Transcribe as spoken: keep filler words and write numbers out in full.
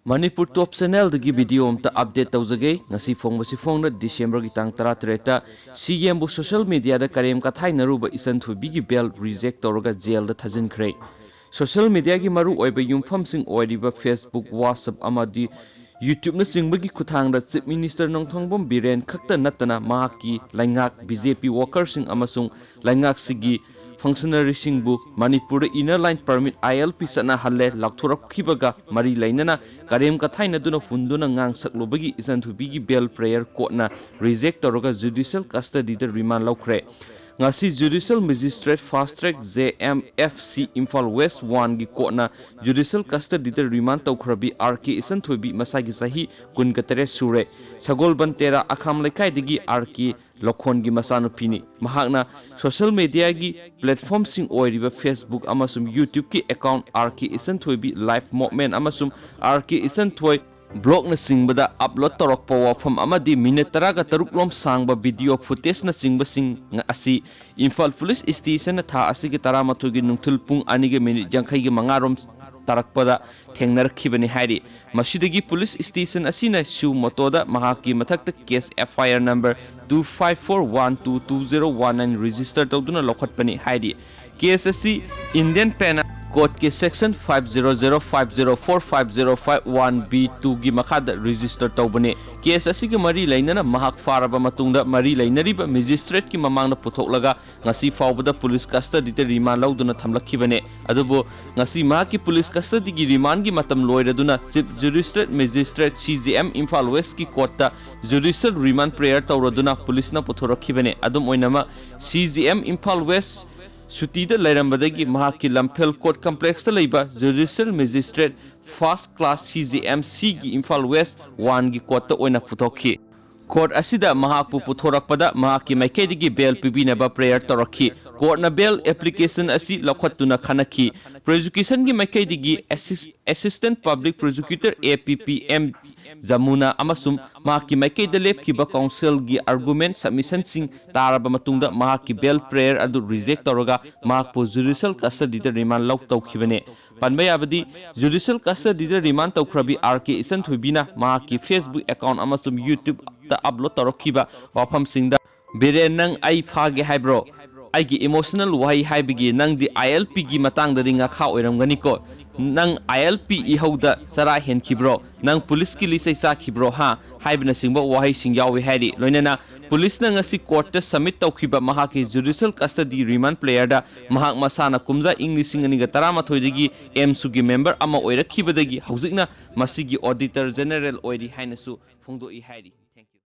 ꯃꯅꯤꯄꯨꯔ ꯇꯣꯞ ꯆꯦꯅꯦꯜꯗꯒꯤ video ꯑꯝꯇ update ꯇꯧꯖꯒꯦ꯫ ꯉꯁꯤ ꯐꯣꯡꯕꯁꯤ ꯐꯣꯡꯅ ꯗꯤꯁꯦꯝꯕꯔꯒꯤ ꯇꯥꯡ ꯇꯔꯥꯇꯔꯦꯠꯇ ꯁꯤ ꯑꯦꯝꯕꯨ ꯁꯣꯁꯤꯌꯦꯜ ꯃꯤꯗꯤꯌꯥꯗ ꯀꯔꯦꯝ ꯀꯊꯥꯏꯅꯔꯨꯕ ꯏꯆꯟ ꯊꯣꯏꯕꯤꯒꯤ ꯕꯦꯜ ꯔꯤꯖꯦꯛ ꯇꯧꯔꯒ ꯖꯦꯜꯗ ꯊꯥꯖꯤꯟꯈ꯭ꯔꯦ꯫ ꯁꯣꯁꯤꯌꯦꯜ ꯃꯤꯗꯤꯌꯥꯒꯤ ꯃꯔꯨ ꯑꯣꯏꯕ ꯌꯨꯝꯐꯝꯁꯤꯡ ꯑꯣꯏꯔꯤꯕ Facebook, WhatsApp ꯑꯃꯗꯤ YouTubeꯅꯆꯤꯡꯕꯒꯤ ꯈꯨꯠꯊꯥꯡꯗ ꯆꯤꯐ ꯃꯤꯅꯤꯁꯇꯔ ꯅꯣꯡꯊꯣꯝꯕꯝ ꯕꯤꯔꯦꯟ ꯈꯛꯇ ꯅꯠꯇꯅ ꯃꯍꯥꯛꯀꯤ ꯂꯩꯉꯥꯛ, ꯕꯤ ꯖꯦ ꯄꯤ ꯋꯥꯀꯔꯁꯤꯡ ꯑꯃꯁꯨꯡ ꯂꯩꯉꯥꯛꯁꯤꯒꯤ ꯐꯪꯁꯅꯔꯤꯁꯤꯡꯕꯨ ꯃꯅꯤꯄꯨꯔꯗ ꯏꯅꯔ ꯂꯥꯏꯟ ꯄꯔꯃꯤꯠ, ꯑꯥꯏ ꯑꯦꯜ ꯄꯤ, ꯆꯠꯅꯍꯜꯂꯦ ꯂꯥꯎꯊꯣꯔꯛꯈꯤꯕꯒ ꯃꯔꯤ ꯂꯩꯅꯅ ꯀꯔꯦꯝ ꯀꯊꯥꯏꯅꯗꯨꯅ ꯍꯨꯟꯗꯨꯅ ꯉꯥꯡ ꯁꯛꯂꯨꯕꯒꯤ ꯏꯆꯟ ꯊꯣꯏꯕꯤꯒꯤ ꯕꯦꯜ ꯄ꯭ꯔꯦꯌꯔ ꯀꯣꯔꯠꯅ ꯔꯤꯖꯦꯛ ꯇꯧꯔꯒ ꯖꯨꯗꯤꯁꯤꯌꯦꯜ ꯀꯁꯇꯗꯤꯗ ꯔꯤꯃꯥꯟ ꯂꯧꯈ꯭ꯔꯦ꯫ ꯉꯁꯤ judicial magistrate fast track J M F C Imphal west ꯋꯥꯟꯒꯤ ꯀꯣꯔꯠꯅ ꯖꯨꯗꯤꯁꯤꯌꯦꯜ ꯀꯁꯇꯗꯤꯗ ꯔꯤꯃꯥꯟ ꯇꯧꯈ꯭ꯔꯕꯤ ꯑꯥꯔ ꯀꯦ ꯏꯆꯟ ꯊꯣꯏꯕꯤ, ꯃꯁꯥꯒꯤ ꯆꯍꯤ ꯀꯨꯟꯒ ꯇꯔꯦꯠ ꯁꯨꯔꯦ, ꯁꯒꯣꯜꯕꯟ ꯇꯦꯔꯥ ꯑꯈꯥꯝ ꯂꯩꯀꯥꯏꯗꯒꯤ ꯑꯥꯔ ꯀꯦ ꯂꯧꯈꯣꯟꯒꯤ ꯃꯆꯥꯅꯨꯄꯤꯅꯤ꯫ ꯃꯍꯥꯛꯅ ꯁꯣꯁꯤꯌꯦꯜ ꯃꯤꯗꯤꯌꯥꯒꯤ ꯄ꯭ꯂꯦꯠꯐꯣꯔꯝꯁꯤꯡ ꯑꯣꯏꯔꯤꯕ Facebook ꯑꯃꯁꯨꯡ YouTubeꯀꯤ ꯑꯦꯀꯥꯎꯟ ꯑꯥꯔ ꯀꯦ ꯏꯆꯟ ꯊꯣꯏꯕꯤ ꯂꯥꯏꯐ ꯃꯣꯚꯃꯦꯟꯠ ꯑꯃꯁꯨꯡ ꯑꯥꯔ ꯀꯦ ꯏꯆꯟ ꯊꯣꯏ ꯕ꯭ꯂꯣꯒꯅꯆꯤꯡꯕꯗ ꯑꯞꯂꯣꯗ ꯇꯧꯔꯛꯄ ꯋꯥꯐꯝ ꯑꯃꯗꯤ ꯃꯤꯅꯤꯠ ꯇꯔꯥꯒ ꯇꯔꯨꯛ ꯂꯣꯝ ꯁꯥꯡꯕ ꯚꯤꯗꯤꯑꯣ ꯐꯨꯇꯦꯖꯅꯆꯤꯡꯕꯁꯤꯡ ꯑꯁꯤ ꯏꯝꯐꯥꯜ ꯄꯨꯂꯤꯁ ꯁ꯭ꯇꯦꯁꯟꯅ ꯊꯥ ꯑꯁꯤꯒꯤ ꯇꯔꯥꯃꯥꯊꯣꯏꯒꯤ ꯅꯨꯡꯊꯤꯜ ꯄꯨꯡ ꯑꯅꯤꯒ ꯃꯤꯅꯤꯠ ꯌꯥꯡꯈꯩꯒꯤ ꯃꯉꯥ ꯔꯣꯝ ꯇꯥꯔꯛꯄꯗ ꯊꯦꯡꯅꯔꯛꯈꯤꯕꯅꯤ ꯍꯥꯏꯔꯤ꯫ ꯃꯁꯤꯗꯒꯤ ꯄꯨꯂꯤꯁ ꯁ꯭ꯇꯦꯁꯟ ꯑꯁꯤꯅ ꯁꯨ ꯃꯣꯇꯣꯗ ꯃꯍꯥꯛꯀꯤ ꯃꯊꯛꯇ case F I R number two five four one two two zero one nine register ꯇꯧꯗꯨꯅ ꯂꯧꯈꯠꯄꯅꯤ ꯍꯥꯏꯔꯤ꯫ ꯀꯦꯁ ꯑꯁꯤ Indian Penal Codeꯀꯤ section five zero zero, five zero four, five zero five one B twoꯒꯤ ꯃꯈꯥꯗ register ꯇꯧꯕꯅꯤ꯫ Case ꯑꯁꯤꯒ ꯃꯔꯤ ꯂꯩꯅꯅ ꯃꯍꯥꯛ ꯐꯥꯔꯕ ꯃꯇꯨꯡꯗ ꯃꯔꯤ ꯂꯩꯅꯔꯤꯕ ꯃꯦꯖꯤꯁꯇ꯭ꯔꯦꯠꯀꯤ ꯃꯃꯥꯡꯗ ꯄꯨꯊꯣꯛꯂꯒ ꯉꯁꯤ ꯐꯥꯎꯕꯗ ꯄꯨꯂꯤꯁ ꯀꯁꯇꯗꯤꯗ ꯔꯤꯃꯥꯟ ꯂꯧꯗꯨꯅ ꯊꯝꯂꯛꯈꯤꯕꯅꯤ꯫ ꯑꯗꯨꯕꯨ ꯉꯁꯤ ꯃꯍꯥꯛꯀꯤ ꯄꯨꯂꯤꯁ ꯀꯁꯇꯗꯤꯒꯤ ꯔꯤꯃꯥꯟꯒꯤ ꯃꯇꯝ ꯂꯣꯏꯔꯗꯨꯅ chief judicial magistrate, C J M, Imphal ꯋꯦꯁꯀꯤ ꯀꯣꯔꯠꯇ ꯖꯨꯗꯤꯁꯤꯌꯦꯜ ꯔꯤꯃꯥꯟ ꯄ꯭ꯔꯦꯌꯔ ꯇꯧꯔꯗꯨꯅ ꯄꯨꯂꯤꯁꯅ ꯄꯨꯊꯣꯔꯛꯈꯤꯕꯅꯤ꯫ ꯑꯗꯨꯝ ꯑꯣꯏꯅꯃꯛ, C J M Imphal west ꯁꯨꯇꯤꯗ ꯂꯩꯔꯝꯕꯗꯒꯤ ꯃꯍꯥꯛꯀꯤ ꯂꯝꯐꯦꯜ ꯀꯣꯔꯠ ꯀꯝꯄ꯭ꯂꯦꯛꯁꯇ ꯂꯩꯕ judicial magistrate first class C J M Cꯒꯤ ꯏꯝꯐꯥꯜ ꯋꯦꯁ ꯋꯥꯟꯒꯤ ꯀꯣꯔꯠꯇ ꯑꯣꯏꯅ ꯄꯨꯊꯣꯛꯈꯤ꯫ ꯀꯣꯔꯠ ꯑꯁꯤꯗ ꯃꯍꯥꯛꯄꯨ ꯄꯨꯊꯣꯔꯛꯄꯗ ꯃꯍꯥꯛꯀꯤ ꯃꯥꯏꯀꯩꯗꯒꯤ ꯕꯦꯜ ꯄꯤꯕꯤꯅꯕ ꯄ꯭ꯔꯦꯌꯔ ꯇꯧꯔꯛꯈꯤ꯫ ꯀꯣꯔꯠꯅ ꯕꯦꯜ ꯑꯦꯄ꯭ꯂꯤꯀꯦꯁꯟ ꯑꯁꯤ ꯂꯧꯈꯠꯇꯨꯅ ꯈꯟꯅꯈꯤ꯫ ꯄ꯭ꯔꯣꯁꯤꯀ꯭ꯌꯨꯁꯟꯒꯤ ꯃꯥꯏꯀꯩꯗꯒꯤ ꯑꯦꯁꯤꯁ-, assistant public prosecutor, A P P M, Jamuna ꯑꯃꯁꯨꯡ ꯃꯍꯥꯛꯀꯤ ꯃꯥꯏꯀꯩꯗ ꯂꯦꯞꯈꯤꯕ ꯀꯥꯎꯟꯁꯤꯜꯒꯤ ꯑꯥꯔꯒꯨꯃꯦꯟꯠ ꯁꯕꯃꯤꯁꯟꯁꯤꯡ ꯇꯥꯔꯕ ꯃꯇꯨꯡꯗ ꯃꯍꯥꯛꯀꯤ ꯕꯦꯜ ꯄ꯭ꯔꯦꯌꯔ ꯑꯗꯨ ꯔꯤꯖꯦꯛ ꯇꯧꯔꯒ ꯃꯍꯥꯛꯄꯨ ꯖꯨꯗꯤꯁꯤꯌꯦꯜ ꯀꯁꯇꯗꯤꯗ ꯔꯤꯃꯥꯟ ꯂꯧ ꯇꯧꯈꯤꯕꯅꯤ꯫ ꯄꯟꯕ ꯌꯥꯕꯗꯤ, ꯖꯨꯗꯤꯁꯤꯌꯦꯜ ꯀꯁꯇꯗꯤꯗ ꯔꯤꯃꯥꯟ ꯇꯧꯈ꯭ꯔꯕꯤ ꯑꯥꯔ ꯀꯦ ꯏꯆꯟꯊꯣꯏꯕꯤꯅ ꯃꯍꯥꯛꯀꯤ ꯐꯦꯁꯕꯨꯛ ꯑꯦꯀꯥꯎꯟ ꯑꯃꯁꯨꯡ ꯌꯨꯇ꯭ꯌꯨꯕꯇ ꯑꯞꯂꯣꯗ ꯇꯧꯔꯛꯈꯤꯕ ꯋꯥꯐꯝꯁꯤꯡꯗ, "ꯕꯤꯔꯦꯟ, ꯅꯪ ꯑꯩ ꯐꯥꯒꯦ ꯍꯥꯏꯕ꯭ꯔꯣ? ꯑꯩꯒꯤ ꯏꯃꯣꯁꯅꯦꯜ ꯋꯥꯍꯩ ꯍꯥꯏꯕꯒꯤ ꯅꯪꯗꯤ ꯑꯥꯏ ꯑꯦꯜ ꯄꯤꯒꯤ ꯃꯇꯥꯡꯗꯗꯤ ꯉꯥꯈꯥ ꯑꯣꯏꯔꯝꯒꯅꯤꯀꯣ? ꯅꯪ ꯑꯥꯏ ꯑꯦꯜ ꯄꯤ ꯏꯍꯧꯗ ꯆꯔꯥ ꯍꯦꯟꯈꯤꯕ꯭ꯔꯣ? ꯅꯪ ꯄꯨꯂꯤꯁꯀꯤ ꯂꯤꯆꯩ ꯆꯥꯈꯤꯕ꯭ꯔꯣ ꯍꯥ?" ꯍꯥꯏꯕꯅꯆꯤꯡꯕ ꯋꯥꯍꯩꯁꯤꯡ ꯌꯥꯎꯏ ꯍꯥꯏꯔꯤ꯫ ꯂꯣꯏꯅꯅ ꯄꯨꯂꯤꯁꯅ ꯉꯁꯤ ꯀꯣꯔꯠꯇ ꯁꯕꯃꯤꯠ ꯇꯧꯈꯤꯕ ꯃꯍꯥꯛꯀꯤ ꯖꯨꯗꯤꯁꯤꯌꯦꯜ ꯀꯁꯇꯗꯤ ꯔꯤꯃꯥꯟ ꯄ꯭ꯂꯦꯌꯔꯗ ꯃꯍꯥꯛ ꯃꯁꯥꯅ ꯀꯨꯝꯖꯥ ꯏꯪ ꯂꯤꯁꯤꯡ ꯑꯅꯤꯒ ꯇꯔꯥꯃꯥꯊꯣꯏꯗꯒꯤ ꯑꯦꯝꯁꯨꯒꯤ ꯃꯦꯝꯕꯔ ꯑꯃ ꯑꯣꯏꯔꯛꯈꯤꯕꯗꯒꯤ ꯍꯧꯖꯤꯛꯅ ꯃꯁꯤꯒꯤ ꯑꯣꯗꯤꯇꯔ ꯖꯦꯅꯔꯦꯜ ꯑꯣꯏꯔꯤ ꯍꯥꯏꯅꯁꯨ ꯐꯣꯡꯗꯣꯛꯏ ꯍꯥꯏꯔꯤ꯫ Thank you.